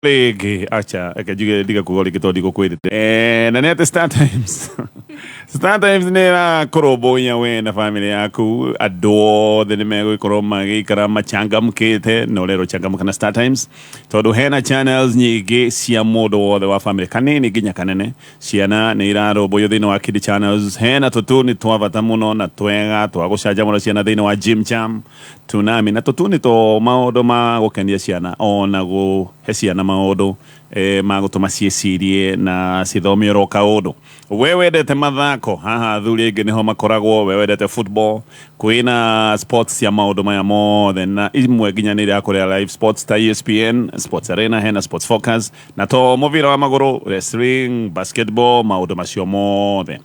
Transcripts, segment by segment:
Rĩngĩ acha reke njuge ndige kuga rĩngĩ tondũ ndigũkwĩrĩte. Na nĩ atĩ Star Times Star Times nĩ ĩrakũrũmbũiya we na famĩlĩ yaku. Andũ othe nĩ megũgĩkorwo magĩikara machangamkĩte na ũrerwo changamka na Star Times tondũ hena channels nyingĩ cia mũndũ wothe wa famĩlĩ, kanini nginya kanene. Ciana nĩ irarũmbũiyo thĩinĩ wa Kid Channels. Hena tũtuni twa bata mũno na twega twa gũcanjamũra ciana thĩinĩ wa Jim Jam, Tsunami na tũtuni to maũndũ ma gũkenia ciana ona gũhe ciana maũndũ ma gũtũma ciĩcirie na cithome oro kaũndũ. We wendete mathako, haha athuri aingĩ nĩho makoragwo. We wendete football, kwĩna sports cia maũndũ maya mothe na imwe nginya nĩ irakũrĩa live sports ta ESPN, Sports Arena, hena Sports Focus na to mũbira wa magũrũ, wrestling, basketball, maũndũ macio mothe.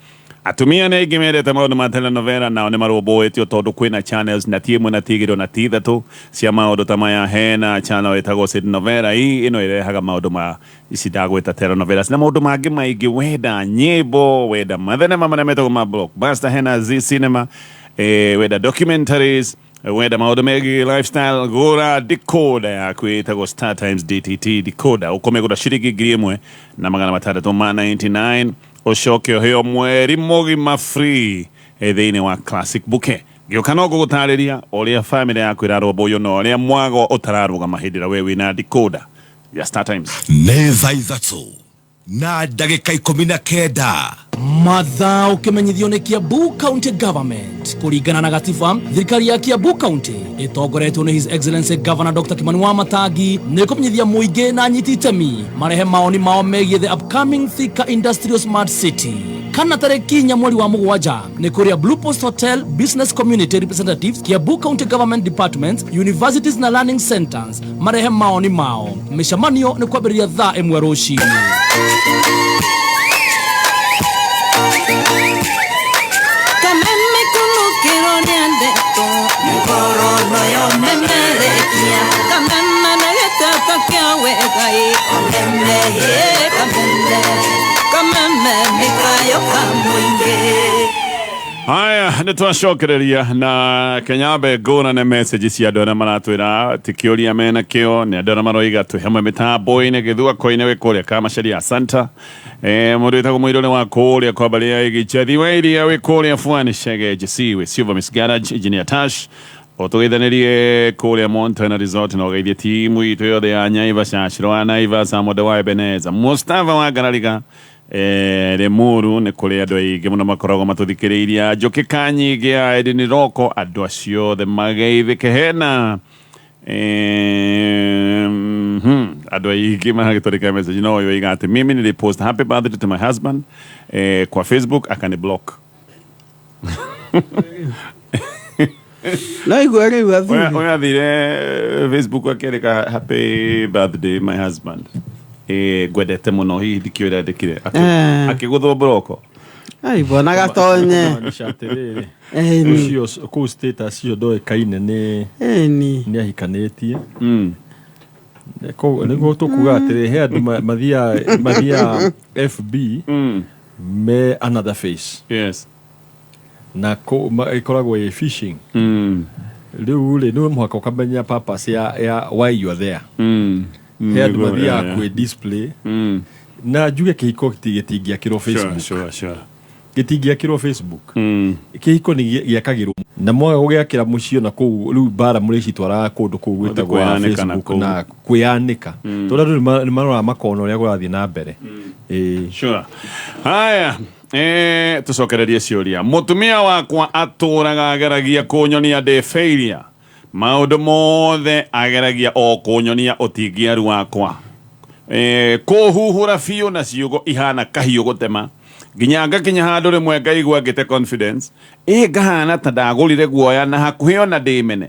Atumia nĩ aingĩ mendete maũndũ ma telenovela nao nĩ marũmbũĩtio tondũ kwĩna channels na ti ĩmwe na ti igĩrĩ ona ti ithatũ cia maũndũ ta maya. Hena channel ĩtagwo Sid Novela, hii ĩno ĩrehaga maũndũ ma ici ndagwĩta telenovelas na maũndũ mangĩ maingĩ. Wenda nyĩmbo, wenda mathenema marĩa metagwo ma blockbuster, hena Z Cinema, wenda documentaries, wenda maũndũ megiĩ lifestyle, gũra decoder yaku ĩtagwo Star Times DTT decoder. Ũkũmĩgũra ciringi 1699, ũcoke ũheo mweri mũgima free thĩinĩ wa Classic Bouquet. Gĩũka no ngũgũtarĩria ũrĩa famĩlĩ yaku ĩrarũmbũiyo na ũrĩa mwago ũtararũgama hĩndĩ ĩrĩa we wĩna decoder ya Star Times. Nĩ thaa 3:19. Mathaa ũkĩmenyithio nĩ Kiambu County Government. Kũringana na gatiba, thirikari ya Kiambu County ĩtongoretio nĩ His Excellency Governor Dr. Kimani Wamatangi nĩ kũmenyithia mũingĩ na anyiti itemi marehe maoni mao megiĩ the upcoming Thika Industrial Smart City. Kana tarĩki 4 mweri wa 7 nĩ kũrĩa Blue Post Hotel, Business Community Representatives, Kiambu County Government Departments, Universities na Learning Centers marehe maoni mao. Mĩcemanio nĩ kwambĩrĩria thaa 1 rũcinĩ. Kameme kunukĩrwo nĩ ndeto mĩkorono yo memerekia kameme na gĩtata kĩa wega ĩ kameme ĩ kameme kameme mĩkayo ka mũingĩ. Haya, nĩ twacokereria na Kenyambe ngũrane message cia andũ arĩa maratwĩra ti kĩũria mena kĩo, nĩ andũ arĩa maroiga twĩ hamwe mĩtambo-inĩ gĩthwako-inĩ wĩ kũrĩa Kamacharia Asanta. Mũndũ wĩtagwo mũirũ nĩ wa kũrĩa kwa mbarĩ ya Ĩgĩchathi wa iria wĩ kũrĩa Fuani Shege JC wĩ Silver Miss Garage Engineer Tash ũtũgeithanĩrie kũrĩa Montana Resort na ũgeithie timu itũ yothe ya Naivasha, Shiro wa Naivasha, Mwende wa Ebeneza, Mustafa wa Ngarariga, Limuru nĩ kũrĩ andũ aingĩ mũno makoragwo matũthikĩrĩirie. Njũkĩ Kanyingĩ ya Edini Roko, andũ acio othe mageithĩke. Hena andũ aingĩ maragĩtũrĩka message no ũyũ oiga atĩ mimi nilipost happy birthday to my husband kwa Facebook akani block. No igua rĩu athuri. Ũyũ athire Facebook akĩandĩka happy birthday my husband, ngwendete mũno, hihi ndikĩũĩ ndandĩkire. Akĩgũthwo mburoko. Ai bwana gatonye. Maanisha atĩrĩrĩ, Eni. ũcio kũu status ũcio ndoĩkaine nĩ Eni. nĩ ahikanĩtie. Nĩguo tũkuga atĩrĩ, he andũ mathiaga FB me another face. Na ĩkoragwo ĩ phishing. Rĩu rĩ, nĩ mũhaka ũkamenya purpose ya why you are there. He andũ mathiaga kwĩ display. Na njuge kĩhiko gĩtingĩakĩrwo Facebook. Gĩtingĩakĩrwo Facebook. Kĩhiko nĩ gĩakagĩrwo. Na mwaga gũgĩakĩra mũciĩ na kũu rĩu mbara mũrĩcitwaraga kũndũ kũu gwĩtagwo Kwĩyanĩka na Facebook kũu. na kwĩyanĩka. Tondũ andũ nĩ maroraga makona ũrĩa kũrathiĩ na mbere. Haya, tũcokererie ciũria. Mũtumia wakwa atũraga ageragia kũnyonia ndĩ failure. Maũndũ mothe ageragia o kũnyonia ũtingiaru wakwa. Kũhuhũra biũ na ciugo ihana kahiũ gũtema. Nginya ngakinya handũ rĩmwe ngaigua ngĩte confidence. Ngahana ta ndagũrire guoya na hakuhĩ ona ndĩmene.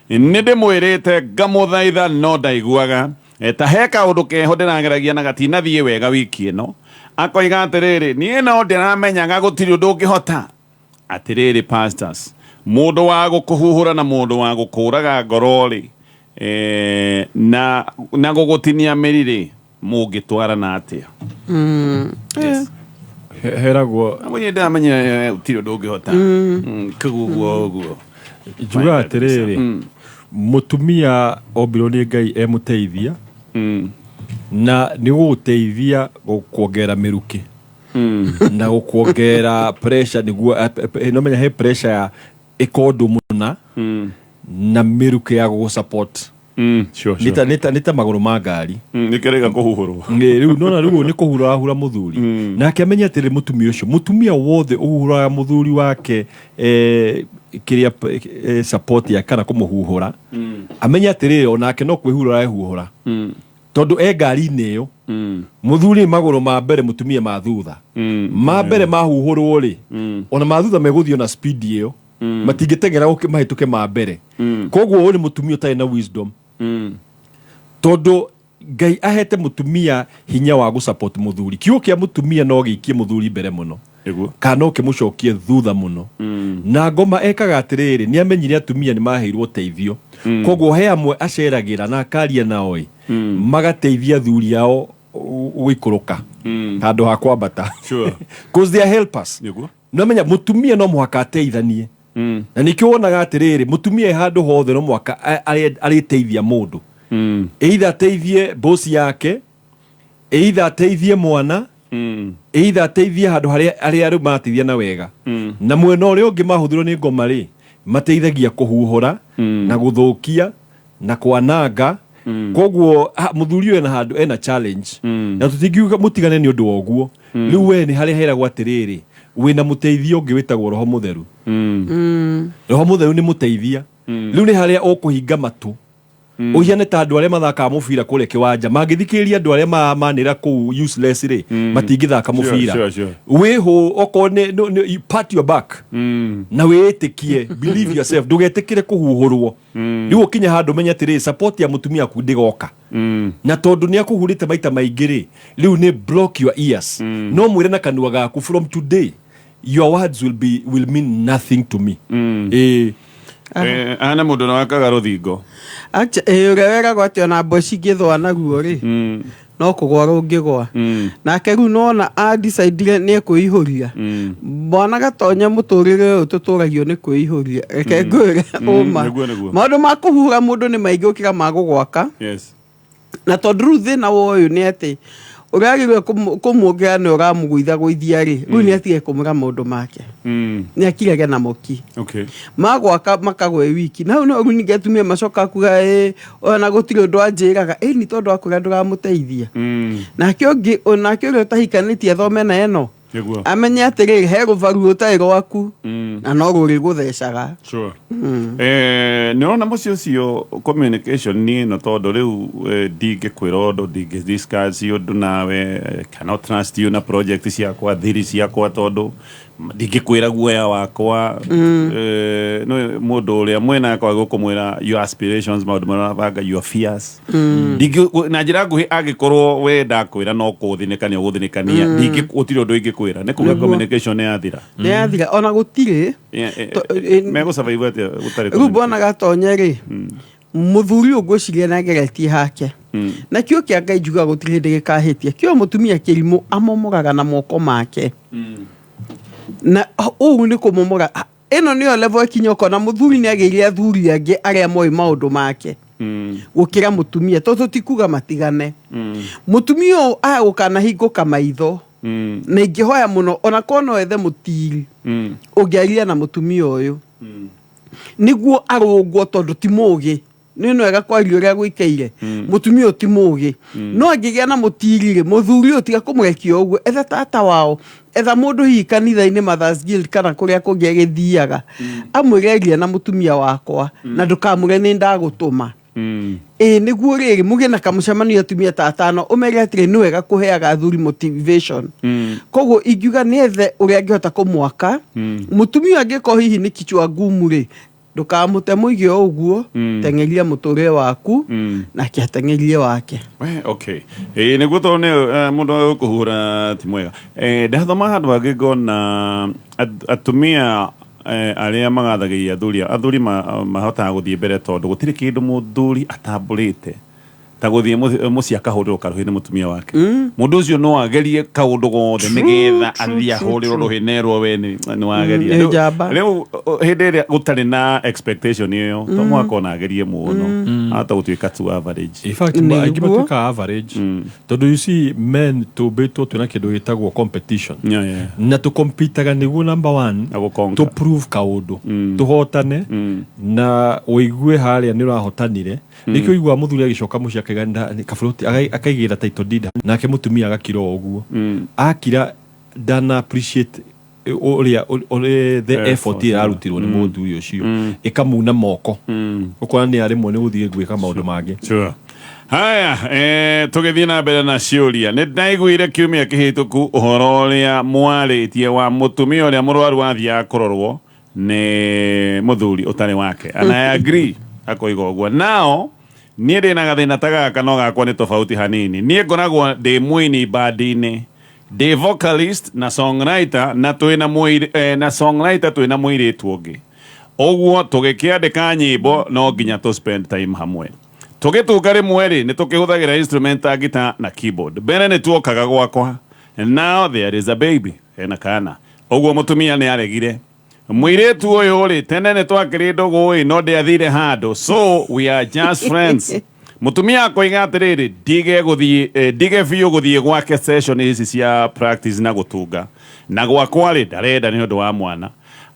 Nĩ ndĩmwĩrĩte ngamũthaitha no ndaiguaga. Ta he kaũndũ keho ndĩrageragia na gatinathiĩ wega wiki ĩno. Akoiga atĩrĩrĩ, niĩ no ndĩramenyaga gũtirĩ ũndũ ũngĩhota. Atĩrĩrĩ pastors, mũndũ wa gũkũhuhũra na mũndũ wa gũkũraga ngoro rĩ, na gũgũtinia mĩri rĩ, mũngĩtwarana atĩa? Yes. Heragwo. Amwe ndĩramenya, gũtirĩ ũndũ ũngĩhota. Koguo ũguo ũguo. Njugaga atĩrĩrĩ, mũtumia ombirwo nĩ Ngai emũteithia. Na nĩ gũgũteithia kuongerera mĩrukĩ na gũkuongerera pressure, nĩguo no menya he pressure ya ĩka ũndũ mũna na mĩrukĩ ya gũgũ support. Nĩ ta magũrũ ma ngari. Nĩ kĩrĩga kũhuhũrwo. Nĩ, rĩu nona rĩu nĩ kũhura ahura mũthuri, nake amenye atĩrĩ, mũtumia ũcio, mũtumia wothe ũhuraga mũthuri wake kĩrĩa support ya kana kũmũhuhũra, amenye atĩrĩrĩ, onake no kwĩhura arehuhũra, tondũ e ngari-inĩ ĩyo, mũthuri magũrũ ma mbere, mũtumia ma thutha. Ma mbere mahuhũrwo rĩ, ona ma thutha megũthiĩ na speed ĩyo, matingĩteng'era mahĩtũke ma mbere. Koguo ũyũ nĩ mũtumia ũtarĩ na wisdom, tondũ Ngai ahete mũtumia hinya wa gũsupport mũthuri. Kiugo kĩa mũtumia no gĩikie mũthuri mbere mũno kana no kĩmũcokie thutha mũno. Na ngoma ekaga atĩrĩrĩ, nĩ amenyire atumia nĩ maheirwo ũteithio, koguo he amwe aceragĩra na akaria nao ĩ, magateithia athuri ao gũikũrũka handũ ha kwambata, 'cause they are helpers. No menya mũtumia no mũhaka ateithanie, na nĩkĩo wonaga atĩrĩrĩ, mũtumia e handũ hothe no mũhaka arĩteithia mũndũ, either ateithie bosi yake, either ateithie mwana, either ateithie handũ harĩa arĩa rĩu marateithia na wega. Na mwena ũrĩa ũngĩ mahũthĩrwo nĩ ngoma rĩ, mateithagia kũhuhũra na gũthũkia na kwananga. Koguo mũthuri ũyũ ena handũ ena challenge, na tũtingiuga mũtigane nĩ ũndũ wa ũguo. Rĩu we nĩ harĩa heragwo atĩrĩrĩ, wĩna mũteithia ũngĩ wĩtagwo Roho Mũtheru. Roho Mũtheru nĩ mũteithia. Rĩu nĩ harĩa ũkũhinga matũ, ũhiane ta andũ arĩa mathakaga mũbira kũrĩa kĩwanja, mangĩthikĩrĩria andũ arĩa manĩra kũu useless rĩ, matingĩthaka mũbira. Wĩhũ okorwo nĩ pat your back na wĩĩtĩkie, believe yourself, ndũgetĩkĩre kũhuhũrwo. Rĩu ũkinye handũ menye atĩrĩ, support ya mũtumia aku ndĩgoka, na tondũ nĩ akũhurĩte maita maingĩ rĩ, rĩu nĩ block your ears. No mwĩre na kanua gaku, "From today your words will mean nothing to me." Ĩĩ. Ana mũndũ na wakaga rũthingo. Acha, ũrĩa weragwo atĩ ona mboci ingĩthũa naguo rĩ, no kũgwa rũngĩgwa. Nake rĩu nona adecidire nĩ ekwĩihũria. Mwana Gatonya, mũtũrĩre ũyũ tũtũragio nĩ kwĩihũria, reke ngwĩre ũma. Nĩguo. Maũndũ ma kũhuhũra mũndũ nĩ maingĩ gũkĩra ma gũgwaka. Na tondũ rĩu thĩna wa ũyũ nĩ atĩ ũrĩa agĩrĩirwo kũmuongerera nĩ ũramũgũitha gũithia rĩ, rĩu nĩ atige kũmũra maũndũ make, nĩ akirage na moki magwaka makagwe wiki na hau no rĩu ningĩ atumia macoka kuga, "Ĩ, ona gũtirĩ ũndũ anjĩraga." Ĩ, nĩ tondũ akwĩra ndũramũteithia. Nake ũngĩ, nake ũrĩa ũtahikanĩtie athome na ĩno, amenye atĩrĩrĩ, he rũbaru rũtarĩ rwaku na no rũrĩ gũthecaga. Sure. Nĩ ũrona mũciĩ ũcio communication nĩ ĩno, tondũ rĩu ndingĩkwĩra ũndũ, ndingĩ discuss ũndũ nawe, cannot trust you na project ciakwa, thiri ciakwa, tondũ ndingĩkwĩra guoya wakwa. No mũndũ ũrĩa mwena akwa gũkũmwĩra your aspirations, maũndũ marĩa ũrabanga, your fears. Ndingĩ na njĩra nguhĩ, angĩkorwo we ndakwĩra no kũthinĩkania ũgũthinĩkania, ndingĩ, gũtirĩ ũndũ ingĩkwĩra, nĩ kuga communication nĩ yathira. Nĩ yathira, ona gũtirĩ. Megũsurvive atĩa gũtarĩ? Rĩu mbona Gatonye rĩ, mũthuri ũyũ ngwĩciria nĩ ageretie hake na kĩo kĩa Ngai, njugaga gũtirĩ hĩndĩ gĩkahĩtia. Kĩo mũtumia kĩrimũ amomoraga na moko make, na ũũ nĩ kũmomora. Ĩno nĩyo level ĩkinya ũkona mũthuri nĩ agĩire athuri angĩ arĩa moĩ maũndũ make gũkĩra mũtumia, tondũ tũtikuga matigane. Mũtumia ũyũ aya gũkanahingũka maitho, na ingĩhoya mũno ona korwo no ethe mũtiri ũngĩaria na mũtumia ũyũ nĩguo arũngwo, tondũ ti mũgĩ. Nĩ no wega kwaria ũrĩa gũikaire, mũtumia ũyũ ti mũgĩ. No angĩgĩa na mũtiri rĩ, mũthuri ũyũ tiga kũmũrekia ũguo, etha tata wao, etha mũndũ hihi kanitha-inĩ, Mothers Guild kana kũrĩa kũngĩ agĩthiaga, amwĩre aria na mũtumia wakwa, na ndũkamũre nĩ ndagũtũma. Ĩĩ, nĩguo rĩrĩ mũgĩe na kamũcemanio atumia ta atano, ũmere atĩrĩ, nĩ wega kũheaga athuri motivation. Koguo ingiuga nĩ ethe ũrĩa angĩhota kũmwaka mũtumia ũyũ. Angĩkorwo hihi nĩ kichwa ngumu rĩ, ndũkamũte, mũige o ũguo, teng'eria mũtũrĩre waku, nake ateng'erie wake. We, okay, ĩĩ, nĩguo, tondũ nĩ mũndũ kũhura ti mwega. Ndathoma handũ hangĩ ngona atumia arĩa magathagĩria athuri mahotaga gũthiĩ mbere, tondũ gũtirĩ kĩndũ mũthuri atambũrĩte ta gũthiĩ mũciĩ akahũrĩrwo karũhĩ nĩ mũtumia wake. Mũndũ ũcio no agerie kaũndũ gothe nĩgetha athiĩ ahũrĩrwo rũhĩ nerwo we nĩ wageria. Nĩ njamba. Rĩu hĩndĩ ĩrĩa gũtarĩ na expectation ĩyo, to mũhaka ona agerie mũno. Ahota gũtuĩka tu average. In fact, Nĩguo. aingĩ matuĩkaga average tondũ you see, men tũmbĩtwo twĩna kĩndũ gĩtagwo competition na tũkompitaga nĩguo number one Na gũconquer. tũ prove kaũndũ, tũhotane na ũigue harĩa nĩ ũrahotanire. Nĩkĩo ũiguaga mũthuri agĩcoka mũciĩ akaiga kaburoti, akaigĩra title deed, nake mũtumia agakira o ũguo akira, ndana appreciate ũrĩa the effort ĩrĩa arutirwo nĩ mũthuri ũcio, ĩkamuna moko, ũkona nĩ arĩmwo nĩ gũthiĩ gwĩka maũndũ mangĩ. Sure. Haya, tũgĩthiĩ na mbere na ciũria, nĩ ndaiguire kiumia kĩhĩtũku ũhoro ũrĩa mwarĩtie wa mũtumia ũrĩa mũrwaru wathiaga kũrorwo nĩ mũthuri ũtarĩ wake, and I agree akoiga ũguo. Nao niĩ ndĩna gathĩna ta gaka, no gakwa nĩ tofauti hanini. Niĩ ngoragwo ndĩ mũini bandi-inĩ, ndĩ vocalist na songwriter, na twĩna na songwriter twĩna mũirĩtu ũngĩ. Ũguo tũgĩkĩandĩka nyĩmbo no nginya tũ spend time hamwe. Tũgĩtunga rĩmwe rĩ, nĩ tũkĩhũthagĩra instrument ta guitar na keyboard. Mbere nĩ tuokaga gwakwa. Now there is a baby, hena kana. Ũguo mũtumia nĩ aregire. Mũirĩtu ũyũ rĩ, tene nĩ twakĩrĩ ndũgũ ĩ, no ndĩathire handũ, so we are just friends. Mũtumia akoiga atĩrĩrĩ, ndige gũthiĩ, ndige biũ gũthiĩ gwake session ici cia practice na gũtunga, na gwakwa rĩ, ndarenda nĩ ũndũ wa mwana.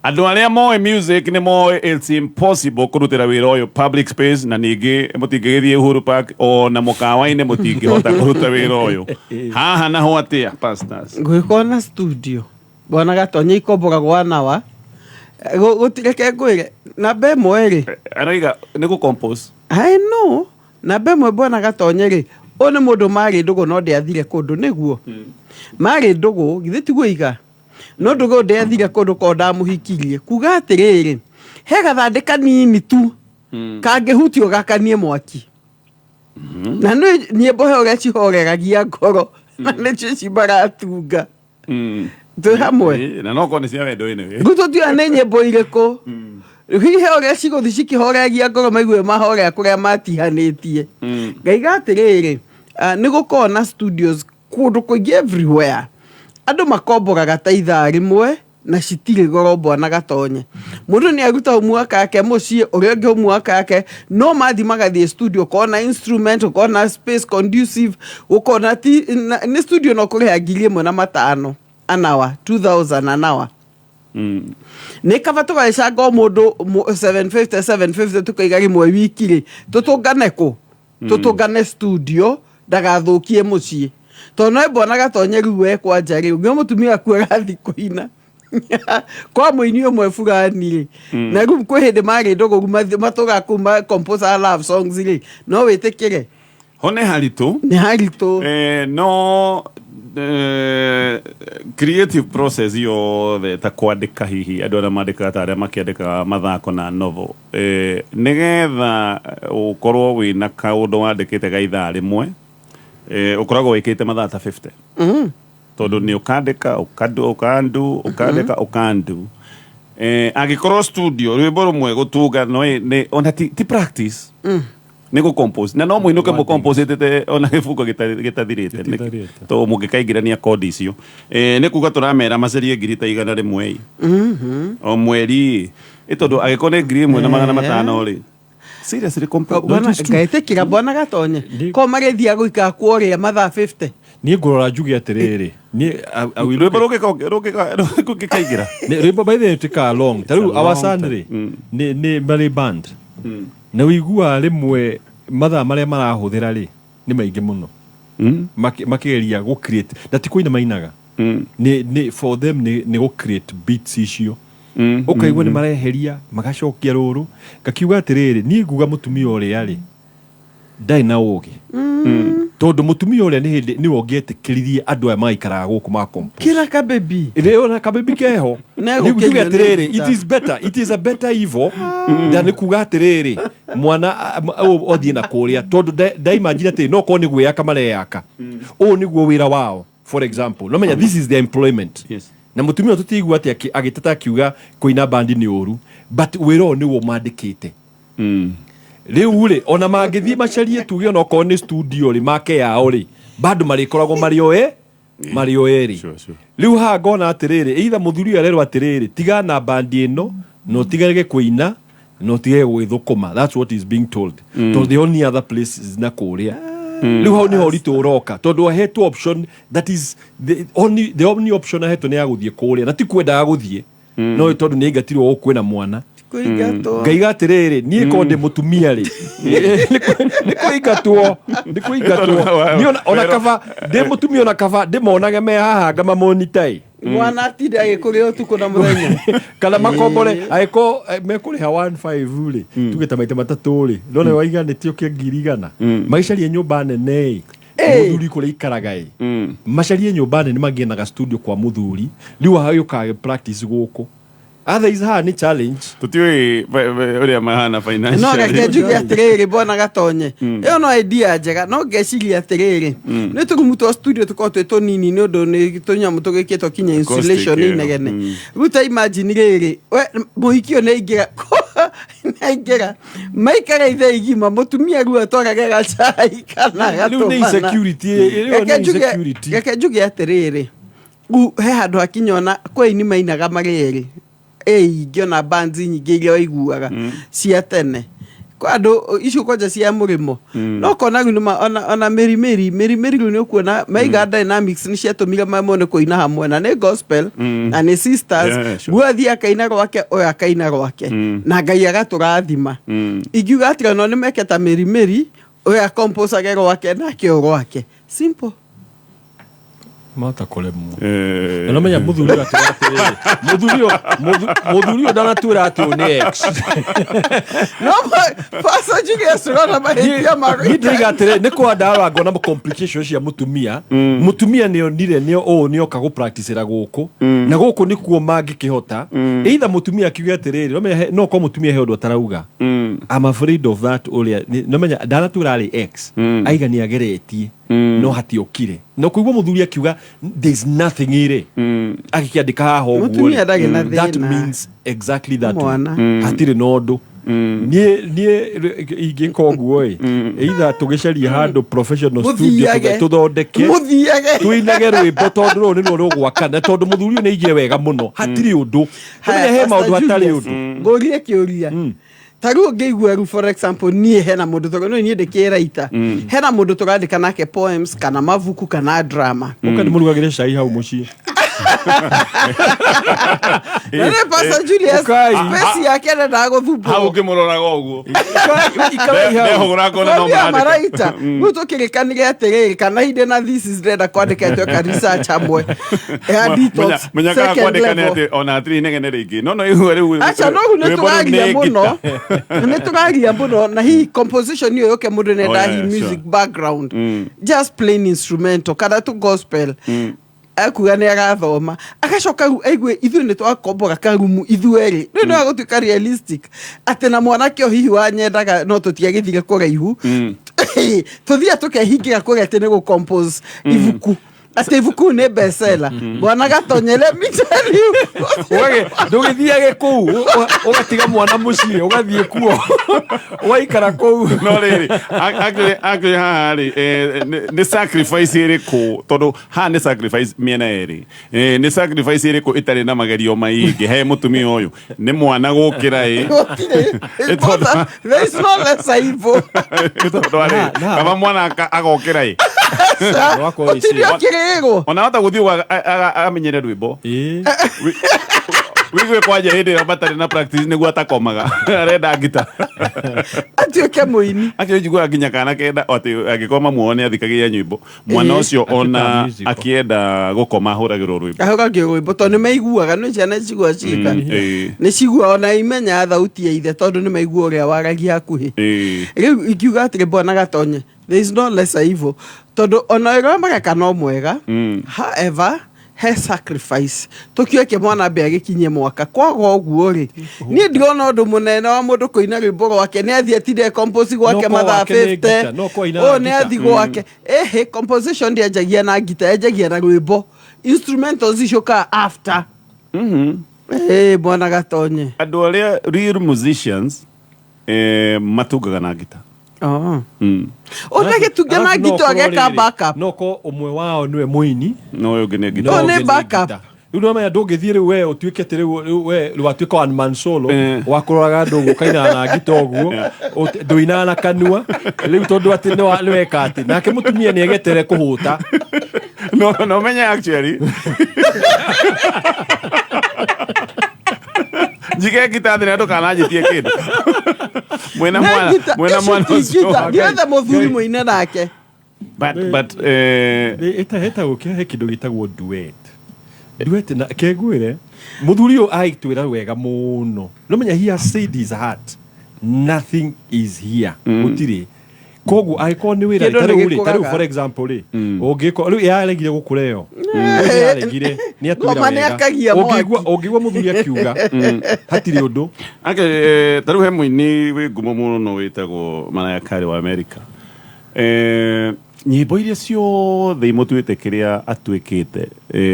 Andũ arĩa moĩ music nĩ moĩ it's impossible kũrutĩra wĩra ũyũ public space, na ningĩ mũtingĩgĩthiĩ Uhuru Park o na mũkawa-inĩ, mũtingĩhota kũruta wĩra ũyũ haha. Naho atĩa, pastors? Ngwĩkwo na studio, bwana Gatonye, ikomboragwo anawa. Gũtireke ngwĩre namba ĩmwe rĩ. Araiga nĩ gũ compose. I know. Namba ĩmwe, bwana Gatonye rĩ, ũyũ nĩ mũndũ marĩ ndũgũ no ndĩathire kũndũ. Nĩguo marĩ ndũgũ, githĩ tiguo iga? No ndũgũ ndĩathire kũndũ, korwo ndamũhikirie. Kuga atĩrĩrĩ, he gathandĩ kanini tu kangĩhutio gakanie mwaki, na nĩ nyĩmbo he ũrĩa cihoreragia ngoro, na nĩcio ci maratunga twĩ hamwe. Na no korwo nĩ cia wendo anyway. Rĩu tũtiũĩ nĩ nyĩmbo irĩkũ hihi ũrĩa cigũthi cikĩhoregia ngoro, maigue mahorea kũrĩa matihanĩtie. Ngaiga atĩrĩrĩ, nĩ gũkorwo na studios kũndũ kũingĩ everywhere, andũ makomboraga ta ithaa rĩmwe na citirĩ goro, bwana Gatonye. Mũndũ nĩ aruta homework yake mũciĩ, ũrĩa ũngĩ homework yake, no mathi magathiĩ studio, ũkona instrument, ũkona space conducive, ũkona ti nĩ studio no kũrĩha 1500 an hour, 2000 an hour. Nĩ kaba tũgagĩcanga o mũndũ 750 750, tũkaiga rĩmwe wiki rĩ, tũtũngane kũ? Tũtũngane studio, ndagathũkie mũciĩ, tondũ no bwana Gatonye, rĩu we kwanja rĩ, ũngĩ mũtumia waku arathiĩ kũina kwa mũini ũmwe fulani rĩ, na rĩu kwĩ hĩndĩ marĩ ndũgũ matũgaga kũu compose love songs rĩ, no wĩtĩkĩre? Ho nĩ haritũ. Nĩ haritũ. No creative process yothe ta kwandĩka, hihi andũ arĩa mandĩkaga, ta arĩa makĩandĩkaga mathako na novel, nĩgetha ũkorwo wĩna kaũndũ wandĩkĩte ga ithaa rĩmwe, ũkoragwo wĩkĩte mathaa ta 50, tondũ nĩ ũkandĩka, ũkandu, ũkandu, ũkandĩka, ũkandu. Angĩkorwo studio rwĩmbo rũmwe gũtunga no nĩ ona ti practice, nĩ gũ compose, na no mũinũke mũcomposĩtĩte ona gĩbungo gĩtathirĩte. Gĩtathirĩte. To mũngĩkaingĩrania kodi icio, nĩ kuga tũramera macarie ngiri ta 100 ĩ o mweri ĩ, tondũ angĩkorwo nĩ 1500 rĩ, seriously Bwana, ngaĩtĩkĩra, bwana Gatonye, ko magĩthiaga gũikara kuoria mathaa 50. Niĩ ngũrora njuge atĩrĩrĩ, niĩ I will Rwĩmbo rũngĩkaingĩra. Rwĩmbo by the way tuĩkaga long ta rĩu It's a our long son time. rĩ, nĩ marĩ band na ũiguaga rĩmwe mathaa marĩa marahũthĩra rĩ nĩ maingĩ mũno makĩgeria gũ create, na ti kũina mainaga, nĩ for them nĩ gũ create beats icio, ũkaigua nĩ mareheria magacokia rũrũ. Ngakiuga atĩrĩrĩ, niĩ nguga mũtumia ũrĩa rĩ ndarĩ na ũgĩ, tondũ mũtumia ũrĩa nĩ hĩndĩ nĩwe ũngĩetĩkĩririe andũ aya magaikaraga gũkũ makompo Kĩra kabebi. Ĩrĩ kabebi keho. Ne Nĩ njuge gũkĩrio nĩ atĩrĩrĩ, guitar. it is better, it is a better evil than nĩ kuga atĩrĩrĩ, mwana ũyũ athiĩ na kũrĩa, tondũ ndaimagine atĩrĩ, no korwo nĩ gwĩaka mareyaka, ũũ nĩguo wĩra wao. For example, no menya this is their employment. Na mũtumia ũyũ tũtigua atĩ agĩteta akiuga kũina bandi nĩ ũru, but wĩra ũyũ nĩguo mandĩkĩte. Rĩu rĩ, ona mangĩthiĩ macarie, tuge ona okorwo nĩ studio rĩ, make yao rĩ, bado marĩkoragwo marĩ o marĩ o erĩ. Rĩu haha ngona atĩrĩrĩ, either mũthuri ũyũ arerwo atĩrĩrĩ, tiga na bandi ĩno na ũtigage kũina. Na ũtige gwĩthũkũma. That's what is being told, tondũ the only other place is na kũrĩa. Rĩu hau nĩho ũritũ ũroka, tondũ ahetwo option, that is the only option ahetwo nĩ ya gũthiĩ kũrĩa, na ti kwendaga gũthiĩ, no nĩ tondũ nĩ aingatirwo gũkũ kwĩna mwana. Kũingatwo. Ngaiga atĩrĩrĩ, niĩ ko ndĩ mũtumia rĩ, nĩ kũingatwo. Niĩ ona kaba ndĩ mũtumia, ona kaba ndĩmonage me haha ngamamonita ĩ. Mwana atinde agĩkũrĩa ũtukũ na mũthenya. Kana makombore, angĩkorwo mekũrĩha 15 rĩ, tuge ta maita matatũ rĩ, none waiganĩtio kĩa 100,000, magĩcarie nyũmba nene ĩ, mũthuri kũrĩa ikaraga ĩ, macarie nyũmba nene, magĩe na studio kwa mũthuri, rĩu agĩũkaga practice gũkũ. Otherwise haha nĩ challenge. Tũtiũĩ ũrĩa mahana No financially. reke njuge atĩrĩrĩ, bwana Gatonye, ĩyo no idea njega, no ngeciria atĩrĩrĩ, nĩ tũrumu twa studio tũkorwo twĩ tũnini nĩ ũndũ nĩ tũnyamũ tũgĩkĩtwo kinya insulation ĩyo. inegene. Rĩu ta imagine rĩrĩ, we mũhiki ũyũ nĩ aingĩra maikara ithe igima, mũtumia rĩu atwarage gacai kana Rĩu nĩ agatũmana. insecurity, ĩyo Reke nĩ insecurity. Reke njuge atĩrĩrĩ, rĩu he handũ hakinya ona kwĩ aini mainaga marĩ erĩ ĩ, ingĩona bands nyingĩ iria waiguaga cia tene, kwa andũ icio kwanja cia mũrĩmo, no kona rĩu nĩma ona mĩri mĩri mĩri mĩri, rĩu nĩ ũkuona maiga dynamics nĩ ciatũmire mamwe nĩ kũina hamwe, na nĩ gospel na nĩ sisters. Yeah, sure. Guo athiĩ akaina gwake, ũyũ akaina gwake, na Ngai agatũrathima. Ingiuga atĩrĩ, ona nĩ meke ta mĩri mĩri, ũyũ akomposage gwake nake ũyũ gwake, simple. Mahota kũremwo. Na nomenya mũthuri ũyũ atwĩra atĩrĩrĩ, mũthuri ũyũ ndanatwĩra atĩ ũyũ nĩ ex. No Pastor Julius, ũrona mahĩtia ma Niĩ ndĩroiga atĩrĩ, nĩ kwandara ngona complication cia mũtumia. Mũtumia nĩ onire nĩ ũũ nĩ oka gũpracticĩra gũkũ, na gũkũ nĩkuo mangĩkĩhota. Either mũtumia akiuge atĩrĩrĩ, nomenya no korwo mũtumia he ũndũ atarauga. I'm afraid of that. Ũrĩa nomenya ndanatwĩra arĩ ex, aiga nĩ ageretie no hatiokire, no kũigua mũthuri akiuga there's nothing ĩrĩ agĩkĩandĩka haha ũguo Mũtumia rĩ, ndarĩ na that thĩna. means exactly that. Mwana. Hatirĩ na ũndũ. Niĩ ingĩka ũguo ĩ, either tũgĩcarie handũ professional studio, Mũthiage. tũthondeke, Mũthiage. tuinage rwĩmbo, tondũ rũrũ nĩruo rũgwakana, tondũ mũthuri ũyũ nĩ aigie wega mũno, hatirĩ ũndũ. Haya, Ũmenye he maũndũ Pastor hatarĩ Julius, ũndũ. ngũrie kĩũria. Ta rĩu ũngĩigua rĩu, for example, niĩ hena mũndũ tondũ no niĩ ndĩkĩraita, hena mũndũ tũrandĩka nake poems kana mabuku kana drama. Ũka ndĩmũrugagĩre cai hau mũciĩ. Na nĩ Pastor Julius. Ũkai. Space yake ndendaga Hau gũthumbũrwo. ũkĩmũroraga ũguo. Ikarai hau. Ndehũgũra ngona no Kwambia mũrandĩka. maraita rĩu tũkĩrĩkanire atĩrĩrĩ, kana hinde na thesis ndĩrenda kwandĩka ĩtuĩka research hamwe ya detox Menya second kwandĩka nĩ level. atĩ ona hatirĩ inegene rĩngĩ, no igua rĩu. Aca, no rĩu nĩ rwĩmbo rĩu tũraria nĩ mũno, nĩ tũraria mũno, na hihi composition ĩyo yũke mũndũ nenda Oh, yeah, hihi music background, just plain instrumental kana tu gospel, akuga nĩ arathoma, agacoka rĩu aigue ithuĩ nĩ twakombora karumu ithuerĩ, rĩu nĩ gũtuĩka realistic atĩ na mwanake o hihi wanyendaga no tũtiagĩthire kũraihu, tũthia tũkehingĩra kũrĩa atĩ nĩ gũcompose ibuku, atĩ ibuku nĩ bestseller. Bwana Gatonye, let me tell you. Ndũgĩthiage kũu, ũgatiga mwana mũciĩ, ũgathiĩ kuo, ũgaikara kũu. No rĩrĩ, actually haha rĩ, nĩ sacrifice ĩrĩkũ, tondũ haha nĩ sacrifice mĩena ĩrĩ, nĩ sacrifice ĩrĩkũ ĩtarĩ na magerio maingĩ he mũtumia ũyũ? Nĩ mwana gũkĩra ĩ? Gũtirĩ. There is no lesser evil. Tondũ arĩ kaba mwana agokĩra ĩ. Wakorwo Gũtirĩ ũkĩrĩrwo. Ona hota gũthiĩ amenyere rwĩmbo. Wigue kwanja hĩndĩ ĩrĩa matarĩ na practice nĩguo atakomaga arenda ngita. Atuĩke mũini. Actually njiguaga nginya kana kenda atĩ angĩkorwo mamu wao nĩ athikagĩrĩria nyĩmbo, mwana ũcio Atuĩkaga ona musical. akĩenda gũkoma ahũragĩrwo rwĩmbo. Ahũragio rwĩmbo tondũ nĩ maiguaga, nĩ ciana cigua cika nĩ cigua, ona imenyaga thauti ya ithe tondũ nĩ maigua ũrĩa waragia hakuhĩ. Rĩu ingiuga atĩrĩ, bwana Gatonye, there is no lesser evil, tondũ ona ũrĩa mareka no mwega. However, he sacrifice tũkĩoke mwana ambe agĩkinyie mwaka, kwaga ũguo rĩ, niĩ ndirona ũndũ mũnene wa mũndũ kũina rwĩmbo rwake, nĩ athiĩ atinde compose gwake No korwo mathaa wake nĩ 50. ngita, no korwo ainaga Ũyũ nĩ ngita. athi gwake ĩhĩ, composition ndĩanjagia na ngita, yanjagia na rwĩmbo, instrumentals icokaga after. Ĩ bwana Gatonye. Andũ arĩa real musicians matungaga na ngita. Oh. Ũndagĩtunge na Alafu no ngita korwo ageka rĩrĩ, backup. No korwo ũmwe wao nĩwe mũini. No ũyũ ũngĩ nĩ ngita. No Ũyũ nĩ ũngĩ backup. ngita. Rĩu nĩwamenya ndũngĩthiĩ rĩu we ũtuĩke atĩ rĩu we rĩu watuĩka one man solo, Eh. wa kũroraga andũ ũguo ũkainaga na ngita ũguo, ndũinaga na kanua rĩu tondũ atĩ nĩweka atĩ nake mũtumia nĩegetere kũhũta. No menye actually njige ngita thĩ na ndũkananjĩtie kĩndũ mwĩna mwana, mwĩna mwana ũcio. Ndiretha mũthuri mũine nake. But Ĩtagwo he kĩndũ gĩtagwo duet. Duet na kengwĩre mũthuri ũyũ aitwĩra wega mũno, no menya he has said his heart, nothing is here, gũtirĩ. Koguo angĩkorwo nĩ wĩra Kĩndũ ta nĩ rĩu rĩ, ta rĩu gĩkũraga. for example rĩ, ũngĩkorwo rĩu yaregire gũkũra ĩyo, yaregire nĩ atwĩra Ngoma nĩ wega. akagia mwaki. Ũngĩigua mũthuri akiuga hatirĩ ũndũ. Ake ta rĩu he mũini wĩ ngumo mũno wĩtagwo Mariah Carey wa America. Nyĩmbo iria ciothe imũtuĩte kĩrĩa atuĩkĩte,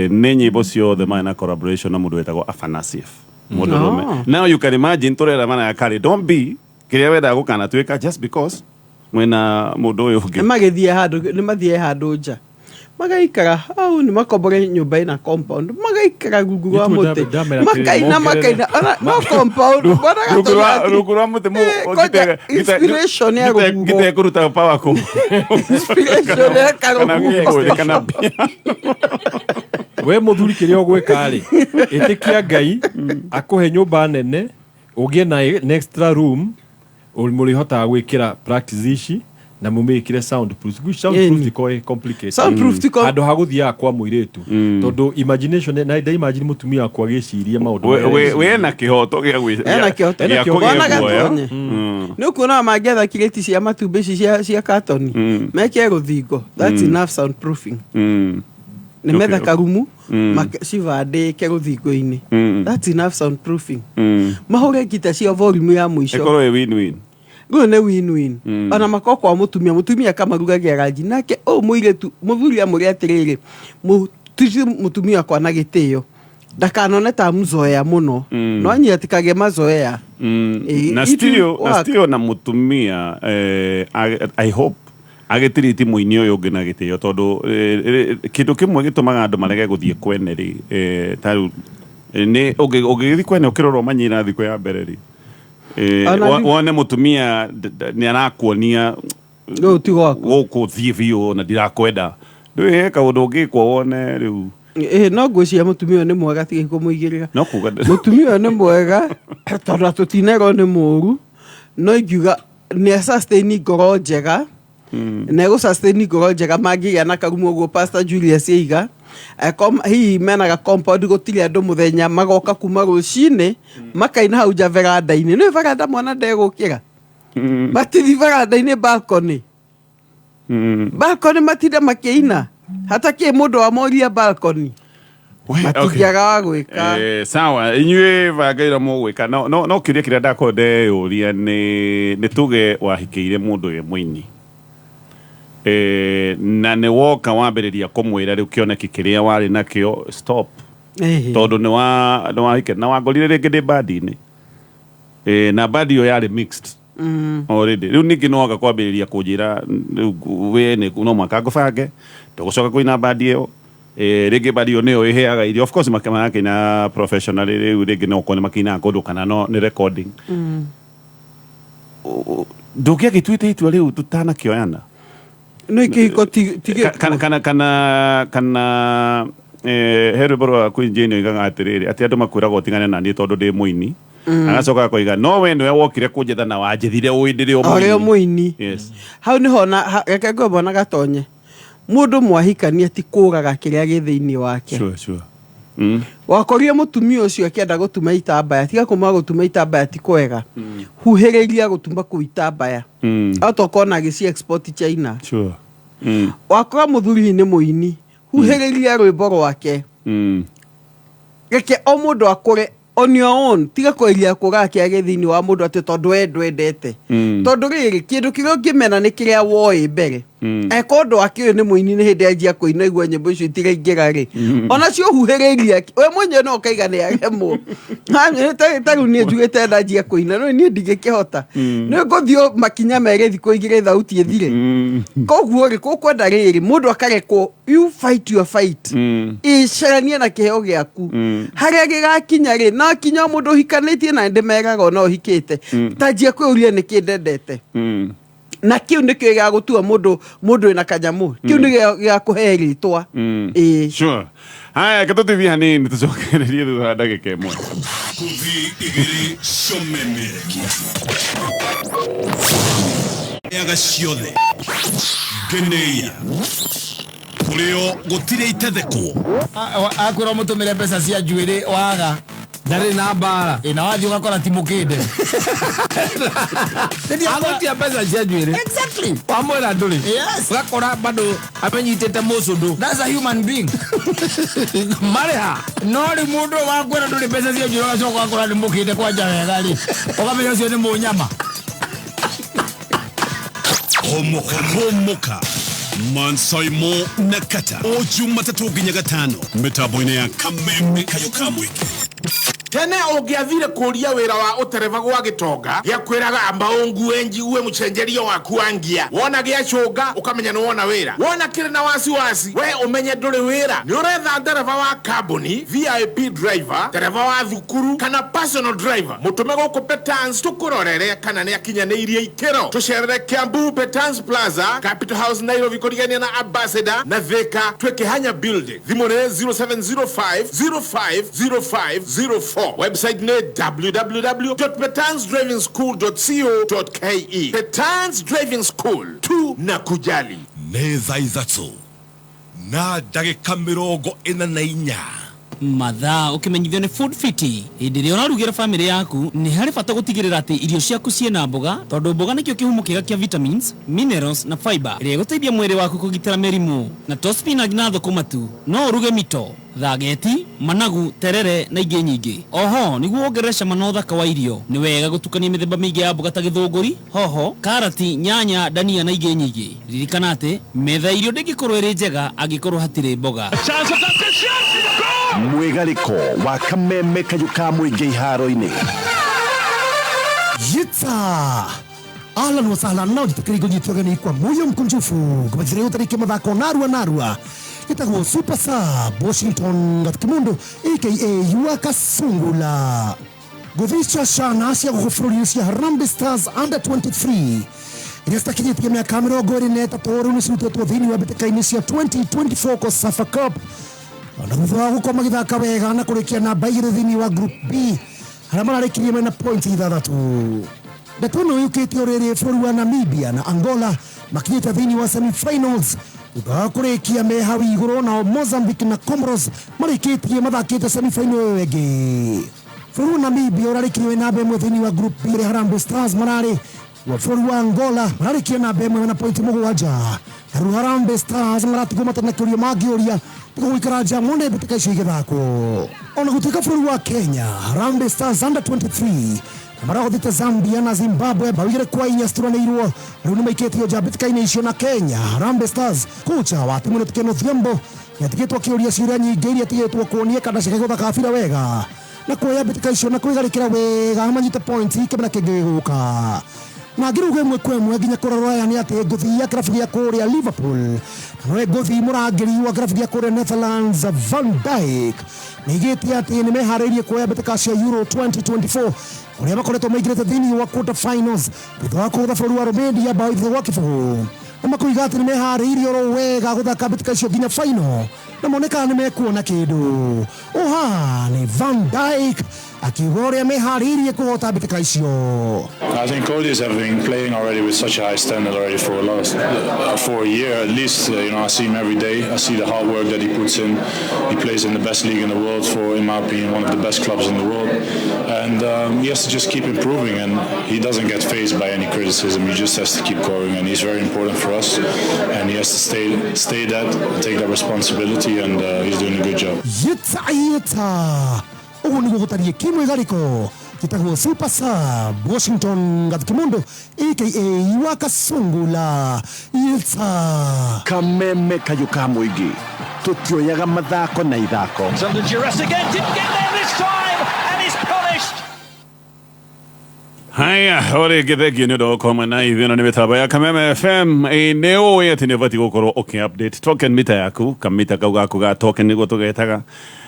nĩ nyĩmbo ciothe marĩ na collaboration na mũndũ wĩtagwo Afanasieff, mũndũrũme. Oh. Now you can imagine tũrera Mariah Carey, don't be kĩrĩa wendaga gũkanatuĩka just because mwĩna mũndũ ũyũ ũngĩ. Nĩ magĩthiĩ handũ, nĩ mathiĩ handũ nja, magaikara hau, nĩ makombore nyũmba ĩna compound, magaikara rungu rwa Nĩtuo mũtĩ, ndamera atĩrĩ, makaina mongerere. Makaina ona no compound mbona Rungu rwa mũtĩ Koja inspiration ya rũhuho. Ngite kũruta power kũ Inspiration ya kana karũhuho. keyboard kana piano. We mũthuri, kĩrĩa ũgwĩka rĩ, ĩtĩkia Ngai akũhe nyũmba nene, ũgĩe na an extra room mũrĩhotaga gwĩkĩra practice ici na mũmĩkĩre soundproof. Soundproof ti complicated. Soundproof ti Handũ ha gũthiaga kwa mũirĩtu, tondũ imagination na ndaimagine mũtumia wakwa agĩciria maũndũ marĩa We na kĩhoto gĩa Ena kĩhoto. gĩa Ena kĩhoto. kũgĩa Wona guoya. gatonye nĩ ũkuona mangĩetha kirĩti cia matumbĩ ici cia katoni mekĩre rũthingo, that's enough soundproofing. Nĩ metha karumu cibandĩke rũthingo-inĩ, that's enough soundproofing. Mahũre ngita cia volume ya mũico. Ĩkorwo ĩ win-win. Rĩu nĩ win-win. Ona makorwo kwa mũtumia, mũtumia kamarugagĩra ranji nake ũyũ mũirĩtu, mũthuri amũrĩ atĩrĩrĩ, tuci mũtumia wakwa na gĩtĩo, ndakanone ta mzoea mũno, no anyi atikagĩe mazoea. Na It still will na work. still na mutumia, I hope agĩtiriti mũini ũyũ ũngĩ na gĩtĩo, tondũ kĩndũ kĩmwe gĩtũmaga andũ marege gũthiĩ kwene rĩ, ta rĩu nĩ ũngĩgĩthiĩ kwene ũkĩrorwo manyira thikũ ya mbere rĩ, Ona wone mũtumia nĩ arakuonia Rĩu ti gwaku. Gũkũ thiĩ biũ na ndirakwenda, ndũĩ he kaũndũ ũngĩkwo wone rĩu. Ĩ, no ngwĩciria mũtumia ũyũ nĩ mwega, tiga kũmũigĩrĩra. No kuga Mũtumia ũyũ nĩ mwega tondũ tũtinerwo nĩ mũru, no ingiuga nĩ sustain ngoro njega, na egũ sustain ngoro njega mangĩgĩa na karumu ũguo Pastor Julius aiga. Hihi menaga compound gũtirĩ andũ mũthenya, magoka kuma rũcinĩ makaina hau nja veranda-inĩ. Nĩ veranda mwana ndegũkĩra, matithi veranda-inĩ, balcony, balcony matinda makĩina hatakĩ mũndũ wamoria balcony. We, okay. Matingĩaga wa gwĩka. Sawa, inyuĩ bangaira mũgwĩka, no kĩũria kĩrĩa ndakorwo ndeyũria nĩ tuge wahikĩire mũndũ wĩ mũini, na nĩ woka wambĩrĩria kũmwĩra rĩu kĩoneki kĩrĩa warĩ nakĩo stop, tondũ nĩ wahike na wangorire rĩngĩ ndĩ bandi-inĩ, na bandi ĩyo yarĩ mixed already. Rĩu ningĩ nĩ woka kwambĩrĩria kũnjĩra rĩu we nĩ no mwaka ngũbange ndũgũcoka kũina bandi ĩyo. Rĩngĩ bandi ĩyo nĩyo ĩheaga irio, of course marakĩina professionally, rĩu rĩngĩ no ũkone makĩinaga kũndũ kana no nĩ recording. Ndũngĩagĩtuĩte itua rĩu tũtanakĩoyana? Nĩ kĩhiko ti Kana he rwĩmbo rwa Queen Jane oigaga atĩrĩrĩ, atĩ andũ makwĩraga ũtigane na niĩ tondũ ndĩ mũini, agacoka akoiga no we nĩwe wokire kũnjetha na wanjethire ũĩ ndĩrĩ o ũrĩ o mũini. Yes. Hau nĩho na reke ngwĩmbo na gatonye mũndũ mwahikania ti kũraga kĩrĩa gĩ thĩinĩ wake. Sure. Wakorire mũtumia ũcio akĩenda gũtuma itambaya, tiga kũma gũtuma itambaya ti kwega, huhĩrĩria gũtuma kũu itambaya, atokorwo agĩci export China. Wakora mũthuri hihi nĩ mũini, huhĩrĩria rwĩmbo rwake. Reke o mũndũ akũre on your own, tiga kweria kũraga kĩrĩa gĩ thĩinĩ wa mũndũ atĩ tondũ we ndwendete. Tondũ rĩrĩ, kĩndũ kĩrĩa ũngĩmena nĩ kĩrĩa woĩ mbere. Eko ũndũ wake ũyũ nĩ mũini, nĩ hĩndĩ anjia kũina igua nyĩmbo icio itiraingĩra rĩ, onacio huhĩrĩirie we mwenyewe no ũkaiga nĩ aremwo. Ta rĩu niĩ njugĩte ndanjia kũina, no niĩ ndingĩkĩhota, nĩ ngũthiĩ makinya merĩ thikũ igĩrĩ thauti ĩthire. Koguo rĩ, kũkwenda rĩrĩ mũndũ akarekwo, you fight your fight, ĩcaranie na kĩheo gĩaku harĩa gĩgakinya rĩ, na kinya mũndũ ũhikanĩtie na ndĩmeraga ona ũhikĩte, tanjia kwĩũria nĩkĩ ndendete, na kĩu nĩkĩo gĩgagũtua mũndũ mũndũ wĩna kanyamũ kĩu nĩ gĩgakũhe rĩtwa, ĩĩ. Sure. Haya, ke tũtithie hanini, tũcokererie thutha wa ndagĩka ĩmwe. Kuthi igĩrĩ ciomemerekia yaga ciothe ngeneia kũrĩo gũtirĩ itethekwo. Akwĩra mũtũmĩre mbeca cia njuĩrĩ, waga ndarĩ na mbara. Ĩ, na wathiĩ ũgakora ti mũkĩnde. Agũtia mbeca cia njuĩrĩ. Exactly. Wamwĩra ndũrĩ. Yes. Ũgakora bado amenyitĩte mũcũndũ. That's a human being. Marĩha. No rĩu mũndũ ũyũ wakwĩra ndũrĩ mbeca cia njuĩrĩ, ũgacoka ũgakora nĩ mũkĩnde kwanja wega rĩ, ũkamenya ũcio nĩ mũnyama. Homoka homoka mansaimo na kata o Jumatatũ nginya Gatano mĩtambo-inĩ ya Kameme Kayo ka Mũingĩ. Tene ũngĩathire kũria wĩra wa ũtereba gwa gĩtonga, gĩakwĩraga amba ũngue njigue mũcenjerio waku wa ngia. Wona gĩacũnga ũkamenya nĩ wona wĩra, wona kĩrĩ na wasiwasi we ũmenye ndũrĩ wĩra. Nĩ ũretha ndereba wa kambuni, VIP driver, ndereba wa thukuru kana personal driver, mũtũme gũkũ Petans tũkũrorere kana nĩ akinyanĩirie ikĩro. Tũcerere Kiambu, Petans Plaza, Capital House, Nairobi, kũrigania na Ambassador, na Thika twĩkĩhanya building. Thimũ nĩ 0705 050504. Website nĩ www.petansdrivingschool.co.ke. Petans Driving School, tu na kujali. Nĩ thaa 3:44. Mathaa ũkĩmenyithio nĩ Food Fiti. Hĩndĩ ĩrĩa ũrarugĩra bamĩrĩ yaku, nĩ harĩ bata gũtigĩrĩra atĩ irio ciaku ciĩna mboga, tondũ mboga nĩkĩo kĩhumo kĩega kĩa vitamins, minerals na fiber ĩrĩa ĩgũteithia mwĩrĩ waku kũgitĩra mĩrimũ. Na to spinach na thũkũma tu, no ũruge mito, thageti, managu, terere na ingĩ nyingĩ. Oho nĩguo wongerere cama na ũthaka wa irio, nĩ wega gũtukania mĩthemba mĩingĩ ya mboga ta gĩthũngũri, hoho, karati, nyanya, ndania na ingĩ nyingĩ. Ririkana atĩ metha ya irio ndĩngĩkorwo ĩrĩ njega angĩkorwo hatirĩ mboga. Mwĩgarĩko wa Kameme Kayũ ka Mũingĩ iharo-inĩ. Yita ahlan wasahlan, no njĩtĩkĩri ngũnyite ũgeni kwa moyo mkunjufu ngũmethire ũtarĩki mathako narua narua. Gĩtagwo Super Sub Washington Gatikimundu aka Yua Kasungula. Ngũthi ciana cia gũkũ bũrũri-inĩ cia Harambee Stars under 23 iria citakinyĩtie mĩaka 23 rĩu nĩcirutĩtwo thĩinĩ wa mbĩtĩka-inĩ cia 2024 COSAFA Cup, na thutha wa gũkorwo magĩthaka wega na kũrĩkia namba 2 thĩinĩ wa Group B harĩa mararĩkirie mena points ithathatũ. Ndeto ĩno yũkĩte o rĩrĩ bũrũri wa Namibia na Angola makinyĩte thĩinĩ wa semi-finals thutha wa kũrĩkia me hau igũrũ, nao Mozambique na Comoros marĩkĩtie mathakĩte semi-final ĩyo ĩngĩ. Bũrũri wa Namibia ũrarĩkirie wĩ namba 1 thĩinĩ wa Group B ĩrĩa Harambee Stars mararĩ, wa bũrũri wa Angola mararĩkia namba 1 na pointi 7, na rĩu Harambee Stars maratigwo matarĩ na kĩũria mangĩũria tiga gũikara nja mone mbĩtĩka icio igĩthakwo. Ona gũtuĩka bũrũri wa Kenya, Harambee Stars under 23 marahothete Zambia na Zimbabwe bao 2-4 cituranĩirwo, rĩu nĩ maikĩtio nja mbĩtĩka-inĩ icio. Na Kenya Harambee Stars, kocha wa timu ĩno Ken Odhiambo nĩatigĩtwo akĩũria ciũria nyingĩ iria atigĩtwo kuonia kana ciake gũthaka bira wega na kuoya mbĩtĩka icio na kwĩgarĩkĩra wega manyite points kĩmera kĩngĩ gĩgũka. Na ngĩruga ĩmwe kwa ĩmwe nginya kũrĩa rũraya nĩ atĩ ngũthi ya kĩrabu gĩa kũrĩa Liverpool na nowe ngũthi mũrangĩri wa kĩrabu gĩa kũrĩa Netherlands Van Dijk nĩ igĩtie atĩ nĩ meharĩirie kuoya mbĩtĩka cia Euro 2024 kũrĩa makoretwo maingĩrĩte thĩinĩ wa quarter finals thutha wa kũgũtha bũrũri wa Romania bao 3-0, na makoiga atĩ nĩ meharĩirie oro wega gũthaka mbĩtĩka icio nginya final na monekaga nĩ mekuona kĩndũ. Ũha nĩ Van Dijk akiuga ũrĩa meharĩirie kũhota mbĩtĩka icio. I think Cody has been playing already with such a high standard already for a year at least. I see him every day. I see the hard work that he puts in. He plays in the best league in the world for, in my opinion, one of the best clubs in the world. And he has to just keep improving, and he doesn't get fazed by any criticism. He just has to keep going, and he's very important for us. And he has to stay that, take that responsibility, and he's doing a good job. Yita yita, ũguo nĩguo gũtariĩ kimwĩgarĩko. Gĩtagwo Super Sub Washington Gathikimundu aka Wakasungula Ilsa. Kameme kayũ ka mũingĩ tũtioyaga mathako na ithako. It's under duress again, didn't get there this time, and is punished. Haya, o rĩngĩ thengio nĩ ũndũ wa gũkorwo mwena ithuĩ na nĩ mĩtambo ya Kameme FM. Ĩ, nĩ ũĩ atĩ nĩ ũbatiĩ gũkorwo ũkĩ update token mita yaku, kamita kau gaku ga token nĩguo tũgetaga.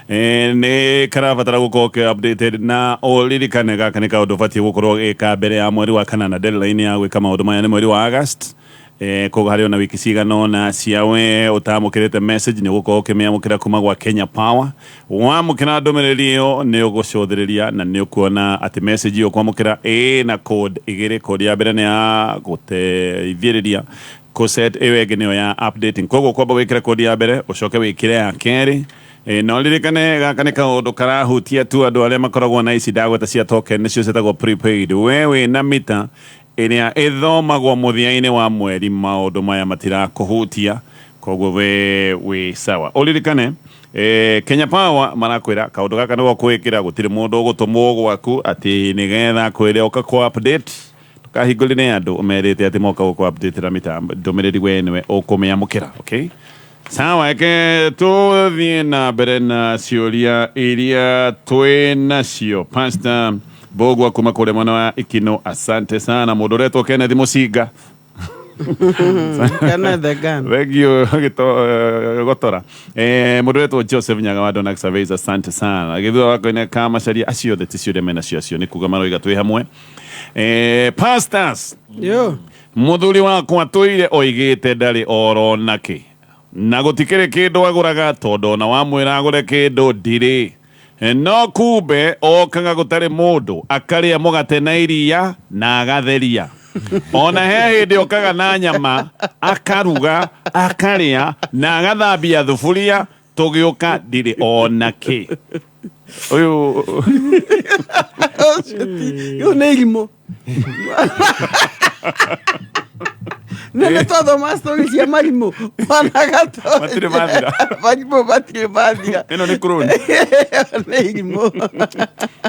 Ĩ, nĩ karabatara gũkorwo ũkĩ updated na ũririkane gaka nĩ kaũndũ ũbatiĩ gũkorwo ũgĩka mbere ya mweri wa kanana. Deadline ya gwĩka maũndũ maya nĩ mweri wa August. Koguo harĩ ona wiki cigana ũna cia we ũtamũkĩrĩte message nĩ ũgũkorwo ũkĩmĩamũkĩra kuma gwa Kenya Power. Wamũkĩra ndũmĩrĩri ĩyo nĩ ũgũcũthĩrĩria na nĩ ũkuona atĩ message ĩyo ũkwamũkĩra ĩna code igĩrĩ. Code ya mbere nĩ ya gũteithĩrĩria kũset, ĩyo ĩngĩ nĩyo ya updating. Koguo kwamba wĩkĩre code ya mbere ũcoke wĩkĩre ya kerĩ. Na ũririkane gaka nĩ kaũndũ karahutia tu andũ arĩa makoragwo na ici ndagweta cia token, nĩcio ciĩtagwo prepaid. We wĩna mita ĩrĩa ĩthomagwo mũthia-inĩ wa mweri, maũndũ maya matirakũhutia, koguo we wĩ sawa. Ũririkane Kenya Power marakwĩra kaũndũ gaka nĩgo kwĩkĩra, gũtirĩ mũndũ ũgũtũmwo gwaku atĩ nĩgetha kwĩre ũka kũ update. Ndũkahingũrĩre andũ ũmerĩte atĩ moka gũkũ update mĩtambo, ndũmĩrĩri we nĩwe ũkũmĩamũkĩra. Okay, sawa, reke tũthiĩ na mbere na ciũria iria twĩ nacio. Pastor Mbũgua kuma kũrĩa mwena wa Ikino, asante sana. Mũndũ ũretwo Kenneth Mũcinga. Kenneth the gun. Thengio gotora. Mũndũ ũretwo Joseph Nyaga wa Donax Surveys, asante sana. Gĩthua wakoine ka macaria acio othe ti ciũria mena cio, acio nĩ kuga maroiga twĩ hamwe. Pastors. Yo. Mũthuri wakwa tũire oigĩte ndarĩ oro nakĩ na gũtikĩrĩ kĩndũ agũraga tondũ ona wamwĩra agũre kĩndũ ndirĩ. No kumbe okaga gũtarĩ mũndũ akarĩa mũgate na iria na agatheria. Ona he hĩndĩ okaga na nyama akaruga akarĩa na agathambia thuburia, tũgĩũka ndirĩ ona kĩ. Ũyũ Ũyũ nĩ irimũ. Nĩ twathoma story cia marimũ. Matirĩ mathira. Marimũ matirĩ mathira. Ĩno nĩ clone. Nĩ irimũ.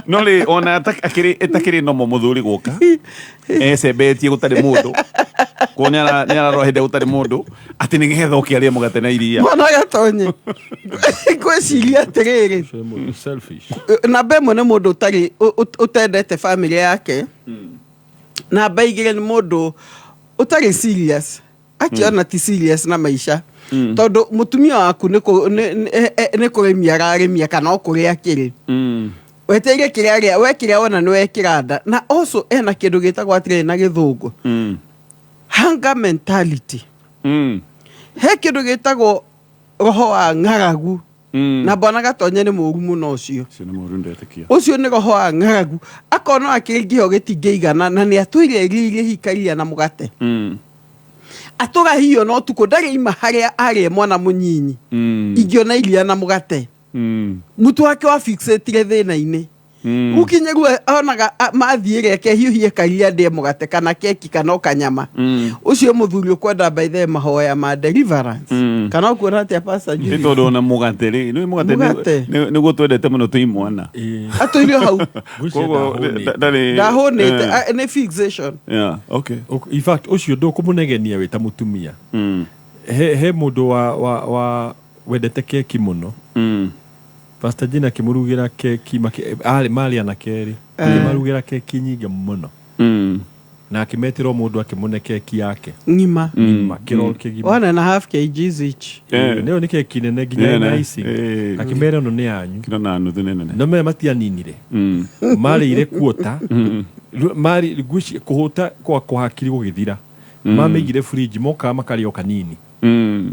No rĩ ona ĩtakĩrĩ nomo mũthuri gũka ecembetie gũtarĩ mũndũ, koguo nĩ ararora hĩndĩ gũtarĩ mũndũ atĩ nĩgetha oke arĩe mũgate na iria. Mwana gatonye. Ngwĩciria atĩrĩrĩ, Selfish. Namba ĩmwe nĩ mũndũ ũtarĩ ũtendete family yake. Namba igĩrĩ nĩ mũndũ ũtarĩ serious, akiona ti serious na maica, tondũ mũtumia waku nĩ kũrĩmia ararĩmia kana o kũrĩa akĩrĩ wetereire kĩrĩa arĩa we kĩrĩa wona nĩ wekĩra nda. Na also ena kĩndũ gĩtagwo atĩrĩrĩ na gĩthũngũ hunger mentality. He kĩndũ gĩtagwo roho wa ng'aragu. Na bwana Gatonye nĩ mũũru mũno ũcio. Ũcio nĩ mũũru, ndetĩkia. Ũcio nĩ roho wa ng'aragu, akona akĩrĩ gĩtingĩigana na nĩ atũire ĩrĩire hikaria na mũgate. Atũra hiyo no ũtukũ ndarĩ ima harĩa arĩ mwana mũnyinyi. Ingĩona iria na mũgate. Mũtu wake wa fixatire thĩna-inĩ. Ukinye rĩu onaga mathiĩ reke hiũhie karia ndĩe mũgate kana keki kana o kanyama. Ũcio mũthuri ũkwenda by the mahoya ma deliverance. Kana ũkuona atĩa, Pastor Nĩ Julius? tondũ ona mũgate rĩ, nĩ mũgate Mũgate. Nĩguo twendete mũno twĩ imwana. Atũire hau. Koguo ndarĩ Ndahũnĩte, nĩ fixation. Yeah, okay. In fact ũcio ndũkũmũnegenia wĩ ta mũtumia. He mũndũ wa wendete keki mũno. Pastor Jane akĩmũrugĩra keki, arĩ marĩ anake erĩ, akĩmarugĩra keki nyingĩ mũno. Na akĩmetĩra o mũndũ akĩmũne keki yake ng'ima. Ng'ima, kĩro kĩgima. 1.5 kgs each. Nĩyo nĩ keki nene nginya ĩna icing. Akĩmera ĩno nĩ yanyu. Kiro na nuthu nĩ nene. No mere matianinire. Marĩire kuota. Marĩ ngwĩciria kũhũta kwa hakiri gũgĩthira. Mamĩigire fridge, mokaga makarĩa o kanini.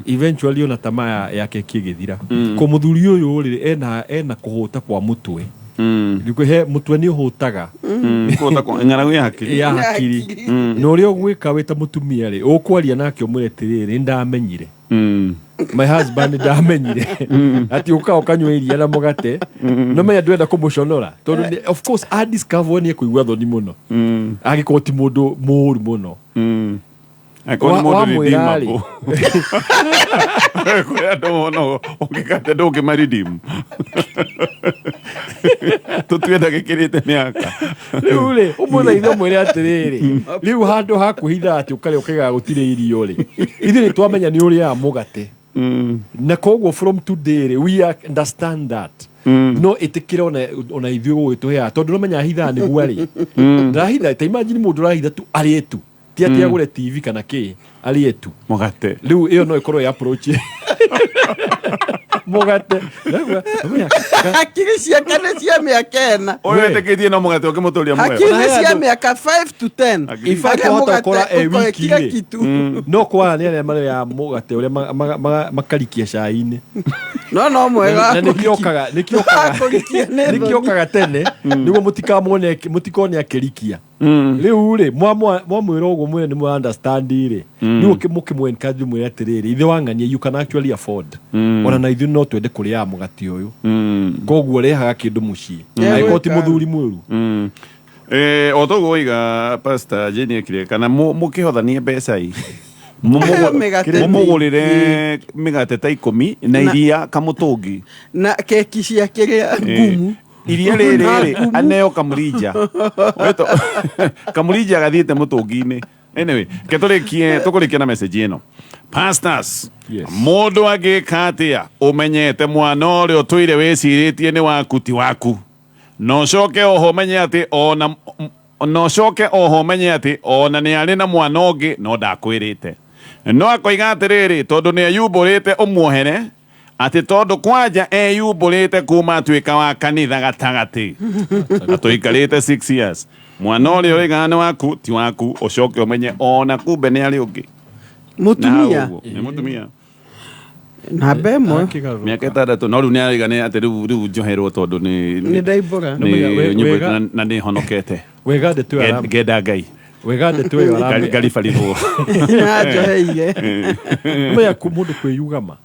Eventually ona tamaa ya keki ĩgĩthira. Ko mũthuri ũyũ rĩ ena kũhũta kwa mũtwe. Rĩu he mũtwe nĩ ũhũtaga. Kũhũta kwa ng'aragu ya hakiri. Ya hakiri. Na ũrĩa ũgwĩka wĩ ta mũtumia rĩ, ũkwaria nake ũmwĩre atĩrĩrĩ, nĩ ndamenyire. My husband ndamenyire atĩ ũkaga ũkanyua iria na mũgate. No menya ndwenda kũmũconora tondũ of course a discover nĩ ekũigua thoni mũno angĩkorwo ti mũndũ mũũru mũno. Angĩkorwo nĩ mũndũ Wamwĩra redeemable. rĩ. Kwĩ andũ mũno ũngĩkate ndũngĩmaredeem. Tũtue ndagĩkĩrĩte mĩaka. Rĩu rĩ, ũmũthaithe ũmwĩre atĩrĩrĩ, rĩu handũ ha kwĩhitha atĩ ũkarĩa ũkaigaga gũtirĩ irio rĩ, ithuĩ nĩ twamenya nĩ ũrĩaga mũgate, na koguo from today rĩ, we understand that, no ĩtĩkĩre ona ithuĩ gũgĩtũheaga, tondũ nomenya ahithaga nĩguo arĩ ndahitha. Ta imagine mũndũ ũrahitha tu arĩe tu, ti atĩ agũre TV kana kĩ, arĩe tu mũgate. Rĩu ĩyo no ĩkorwo ĩ approach mũgate. Hakiri ciake nĩ cia mĩaka 4. Ũyũ wĩtĩkĩtie no mũgate ũkĩmũtũria muoyo. Hakiri nĩ cia mĩaka 5 to 10. In fact, Arĩa wahota mũgate gũkora e ũkoe wiki kila rĩ, kitu. No kwara nĩ arĩa marĩaga mũgate ũrĩa makarikia cai-inĩ. No mwega. Na nĩkĩokaga Kũrikia nĩ thoni. nĩkĩokaga tene nĩguo mũtikamwone, mũtikone akĩrikia. Rĩu rĩ, mwamwĩra ũguo, mwĩre nĩ mwa understand rĩ, rĩu mũkĩmũ encourage, mwĩre atĩrĩrĩ, ithe wa ng'ania, you can actually afford, ona na ithuĩ no twende kũrĩaga mũgate ũyũ, koguo rehaga kĩndũ mũciĩ angĩkorwo ti Gwĩka. Mũthuri mũru. O toguo oiga Pastor Jane ekire kana mũkĩhothanie mbeca i Mĩgate mũmũgũrĩre mĩgate ta 10 na iria kamũtũngi. Na keki cia kĩrĩa ngumu. Iria rĩrĩ Na rĩ ngumu. Aneo kamũrinja. Kamũrinja gathiĩte mũtũngi-inĩ. Anyway, ke tũrĩkie, tũkũrĩkia na message ĩno. Pastors, mũndũ angĩka atĩa ũmenyete mwana ũrĩa ũtũire wĩcirĩtie nĩ waku ti waku, na ũcoke oho ũmenye atĩ ona na ũcoke oho ũmenye atĩ ona nĩ arĩ na mwana ũngĩ no ndakwĩrĩte, no akoiga atĩrĩrĩ, tondũ nĩ eyumbũrĩte ũmuohere, atĩ tondũ kwanja eyumbũrĩte kuma atuĩka wa kanitha gatagatĩ na tũikarĩte 6 years, mwana ũrĩa ũrĩgaga nĩ waku ti waku, ũcoke ũmenye ona kumbe nĩ arĩ ũngĩ. Mũtumia. Na hau ũguo, nĩ mũtumia. Namba 1. Mĩaka 6, no rĩu nĩ araiga nĩ atĩ rĩu njoherwo tondũ nĩ Nĩ ndaimbũra. Nĩ nyumbũrĩte na nĩ honokete. Wega ndeto ĩyo Ngenda Ngai. Wega ndeto ĩyo Ngaribarirwo. Njoheire. Menya mũndũ kwĩyugama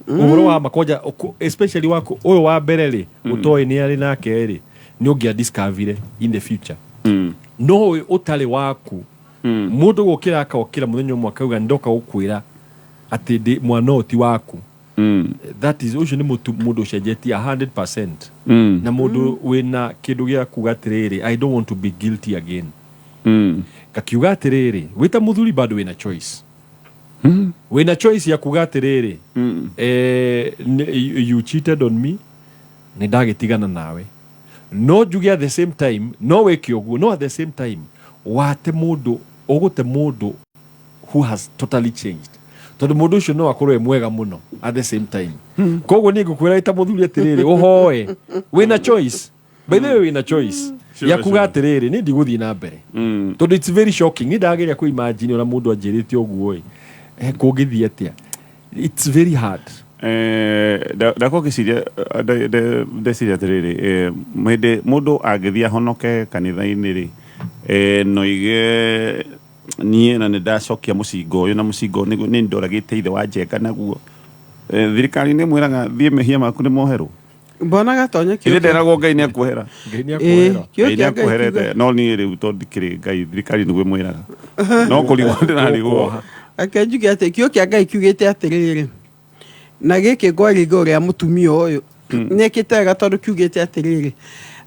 ũhoro wa makonja especially waku ũyũ wa mbere rĩ, ũtoĩ nĩ arĩ nake rĩ, nĩ ũngĩa discover in the future, no ũyũ ũtarĩ waku, mũndũ gũkĩra akokĩra mũthenya ũmwe akauga ndoka gũkwĩra atĩ ndĩ mwana ũyũ ti waku, that is, ũcio nĩ mũndũ ũcenjetie 100% na mũndũ wĩna kĩndũ gĩa kuga atĩrĩrĩ, "I don't want to be guilty again." Ngakiuga atĩrĩrĩ, wĩta mũthuri bado wĩna choice, wĩna choice ya kuga atĩrĩrĩ, you cheated on me, nĩ ndagĩtigana nawe. No njuge at the same time no wĩke ũguo, no at the same time wate mũndũ, ũgũte mũndũ who has totally changed, tondũ mũndũ ũcio no akorwo e mwega mũno at the same time. Koguo niĩ ngũkwĩra ĩta mũthuri atĩrĩrĩ, ũhoe, wĩna choice, by the way, wĩna choice ya kuga atĩrĩrĩ, niĩ ndigũthiĩ na mbere, tondũ it's very shocking. Niĩ ndageria kũ imagine ona mũndũ anjĩrĩte ũguo ĩ, kũngĩthiĩ atĩa? It's very hard. Ndakwa ngĩciria, ndeciria atĩrĩrĩ, hĩndĩ mũndũ angĩthiĩ ahonoke kanitha-inĩ rĩ, no ige niĩ na nĩ ndacokia mũcinga ũyũ na mũcinga ũyũ nĩ ndoragĩte ithe wa Njenga naguo. Thirikari nĩ mwĩraga thiĩ, mehia maku nĩ moherwo. Mbona gatonya. Ithe nderagwo Ngai nĩ akuohera. Ngai nĩ akuohera. Kĩo Ngai nĩ kĩa Ngai akuoherete kiuga. No niĩ rĩu tondũ ndikĩrĩ Ngai, thirikari nĩguo ĩmwĩraga, no kũrigwo ndĩrarigwo. Reke njuge atĩ kĩo kĩa Ngai kiugĩte atĩrĩrĩ, na gĩkĩ ngwaria igũrũ rĩa mũtumia ũyũ nĩ ekĩte wega, tondũ kiugĩte atĩrĩrĩ,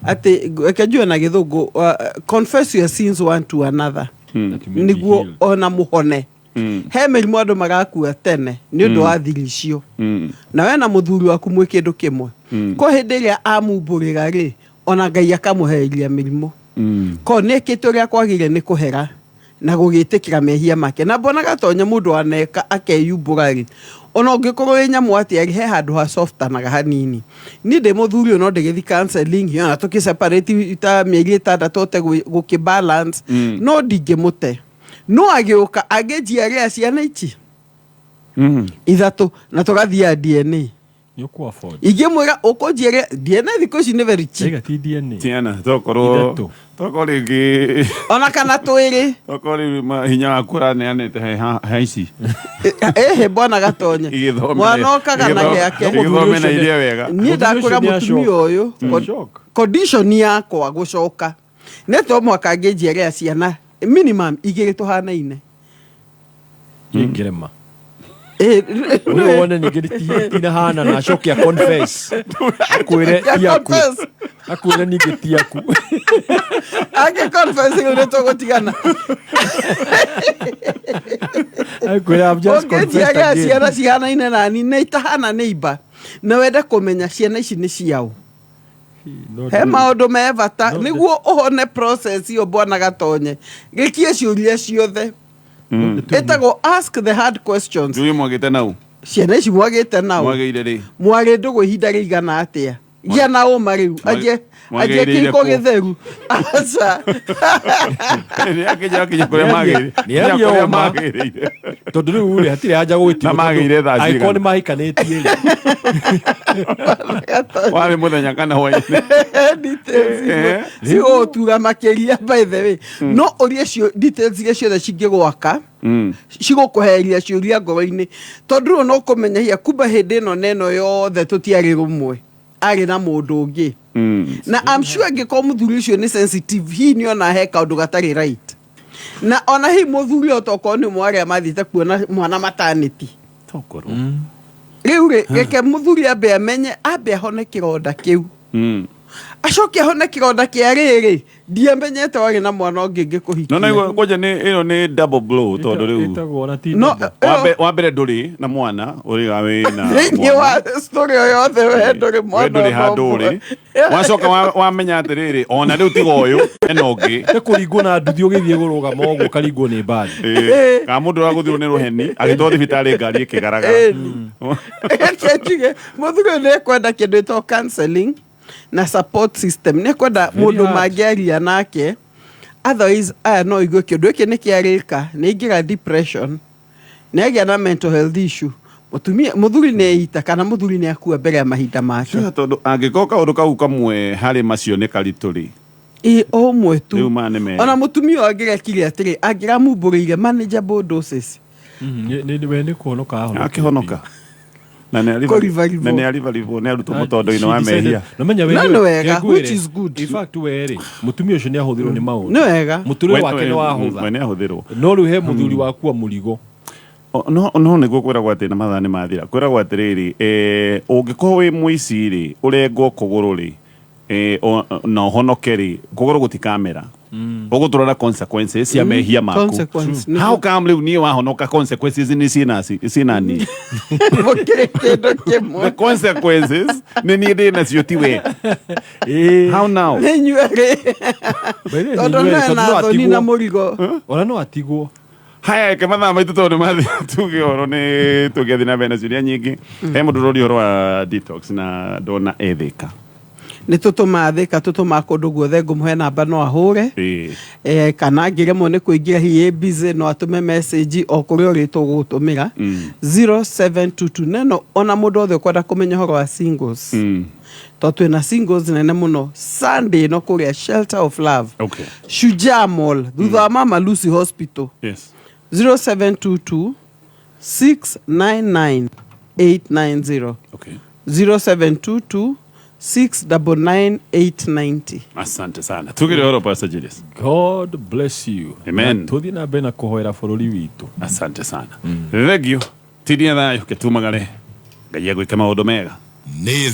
atĩ reke njuge na Gĩthũngũ, confess your sins one to another nĩguo ona mũhone. He mĩrimũ andũ marakua tene nĩ ũndũ wa thiri icio, na we na mũthuri waku mwĩ kĩndũ kĩmwe. Ko hĩndĩ ĩrĩa amumbũrĩra rĩ, ona Ngai akamũhereria mĩrimũ. Ko nĩ ekĩte ũrĩa kwagĩrĩire nĩ kũhera na gũgĩtĩkĩra mehia make. Na mbona gatonya mũndũ aneka akeyumbũra rĩ, ona ũngĩkorwo wĩ nyamũ atĩa rĩ, he handũ ha softanaga hanini. Niĩ ndĩ mũthuri ũyũ no ndĩgĩthi counseling, ona tũkĩ separate ta mĩeri 6 ũte gũkĩ balance, no ndingĩmũte. No agĩũka angĩnjiarĩra ciana ici ithatũ na tũgathiaga DNA. Nĩ ũkũ afford. Ingĩmwĩra ũkũnjiarĩra DNA, thikũ ici nĩ very cheap. Ĩga ti DNA. Ciana tokorwo Ithatũ. Tokorwo rĩngĩ ona kana twĩrĩ. Tokorwo rĩu hinya waku ũraneanĩte he ici. Ĩhĩ, bwana Gatonye, mwana okaga na gĩake. Igĩthome na iria wega. Niĩ ndakwĩra mũtumia ũyũ condition yakwa gũcoka nĩ to mwaka angĩnjiarĩra ciana minimum igĩrĩ tũhanaine. Ingĩrema ũyũ wone ningĩ tinahana na acoke a confess akwĩre ti aku. Confess. Akwĩre ningĩ ti aku. Angĩ confess rĩu nĩ tũgũtigana. Akwĩra, "I've just confessed Ũngĩnjiarĩra again." ciana cihanaine nani na itahana nĩ imba na wende kũmenya ciana ici nĩ ciao, he maũndũ me bata nĩguo ũhone process ĩyo. Bwana Gatonye, gĩkie ciũria ciothe ĩtagwo ask the hard questions. Njũĩ mwagĩte nau. Ciana ici mwagĩte nao, Mwagĩire rĩ? Mwarĩ ndũgũ ihinda rĩigana atĩa? Gĩa na ũma rĩu, anjie anjie Mwagĩrĩire kĩhiko kũ? gĩtheru, aca. Akinya akinya kũrĩa magĩrĩire. Nĩaria Kũrĩa ũma. magĩrĩire. Tondũ rĩu rĩ, hatirĩ haja gũgĩtigwo. Na magĩire thaa Angĩkorwo cigana? nĩ mahikanĩtie rĩ. Warĩ mũthenya kana hwainĩ? Details imwe cigũgũtura makĩria. By the way, no ũrie cio details iria ciothe cingĩgwaka, cigũkũheria ciũria ngoro-inĩ, tondũ rĩu no kũmenya hia kumba hĩndĩ ĩno na ĩno yothe tũtiarĩ rũmwe, arĩ na mũndũ ũngĩ. Na I'm sure angĩkorwo mũthuri ũcio nĩ sensitive, hihi nĩ ona he kaũndũ gatarĩ right, na ona hihi mũthuri ũyũ tokorwo nĩ ũmwe wa arĩa mathiĩte kuona mwana maternity. Tokorwo. Rĩu rĩ, reke mũthuri ambe amenye, ambe ahone kĩronda kĩu, acoke ahone kĩronda kĩa rĩrĩ ndiamenyete warĩ na mwana ũngĩ ngĩkũhikia. No naigua kwanja nĩ ĩno nĩ double blow, tondũ rĩu Ĩtagwo ona ti No, double. Wa mbere ndũrĩ na mwana ũrĩ wĩ na thĩinĩ mwana. wa story o yothe we ndũrĩ We mwana ndũrĩ ona handũ ũmwe. ũrĩ wacoka wamenya atĩrĩrĩ, ona rĩu tiga ũyũ ena ũngĩ. Nĩ kũringwo na nduthi ũgĩthiĩ kũrũgama ũguo ũkaringwo nĩ mbathi. Ĩĩ, kana mũndũ ũragũthirwo nĩ rũheni agĩtwarwo thibitarĩ ngari ĩkĩgaragara. Ĩni. Reke njuge mũthuri ũyũ nĩ ekwenda kĩndũ ĩtagwo counseling na support system, nĩ ekwenda Very mũndũ hard. mangĩaria nake. Otherwise aya no igue kĩndũ gĩkĩ nĩ kĩarĩka, nĩ aingĩra depression, nĩ agĩa na mental health issue, mũtumia mũthuri nĩ eita kana mũthuri nĩ akua mbere ya mahinda make. Sure, tondũ angĩkorwo kaũndũ kau kamwe harĩ macio nĩ karitũ rĩ, Ĩ o ũmwe tu. Rĩu maya nĩ merĩ. Ona mũtumia ũyũ angĩrekire atĩrĩ, angĩramumbũrĩire manageable doses. We nĩ kũhonoka ahonoka. Akĩhonoka na nĩ Kũribaribwo. na nĩ aribaribwo nĩ arutwo mũtondo-inĩ wa mehia. Namenya we No, nĩ wega, ngwĩre, which is good. In fact, we rĩ, mũtumia ũcio nĩ ahũthĩrwo nĩ maũndũ. Nĩ wega. Mũtũrĩre wake nĩ wahũtha. We nĩ ahũthĩrwo. No rĩu he mũthuri wakua mũrigo. No nĩguo kwĩragwo atĩ na mathaa nĩ mathira, kwĩragwo atĩrĩrĩ, ũngĩkorwo wĩ mũici rĩ, ũrengwo kũgũrũ rĩ, na ũhonoke rĩ, kũgũrũ gũtikamera, ũgũtũra na consequences cia mehia maku. Consequence, nĩguo. How come rĩu niĩ wahonoka consequences nĩ ciĩna niĩ? Mũkĩrĩ kĩndũ kĩmwe. The consequences nĩ niĩ ndĩ nacio, ti we. How now? Nĩ inyuerĩ, tondũ no na thoni na mũrigo. Ona no atigwo. Haya, eke mathaa maitũ tondũ nĩ mathira, tuge ũhoro nĩ tũngĩathiĩ na mbere na ciũria nyingĩ. He mũndũ ũroria ũhoro wa detox na ndona ethĩka. Nĩ tũtũmaa Thĩka, tũtũmaa kũndũ guothe. Ngũmũhe namba no ahũre, kana angĩremwo nĩ kũingĩra, hihi ĩ busy, no atũme message o kũrĩa ũrĩ, tũgũgũtũmĩra. 0722 neno ona mũndũ othe ũkwenda kũmenya ũhoro wa singles, tondũ twĩna singles nene mũno Sunday ĩno kũrĩa Shelter of Love, Shujaa Mall, thutha wa Mama Lucy Hospital. 0722 699 890. 0722 699 890. Asante sana, tugire ũhoro, Pastor Julius. God bless you. Amen. Na tũthiĩ na mbere na kũhoera bũrũri witũ. Asante sana, thank you. Tiria thayũ, ketumagare, Ngai agwĩke maũndũ mega. Nĩ.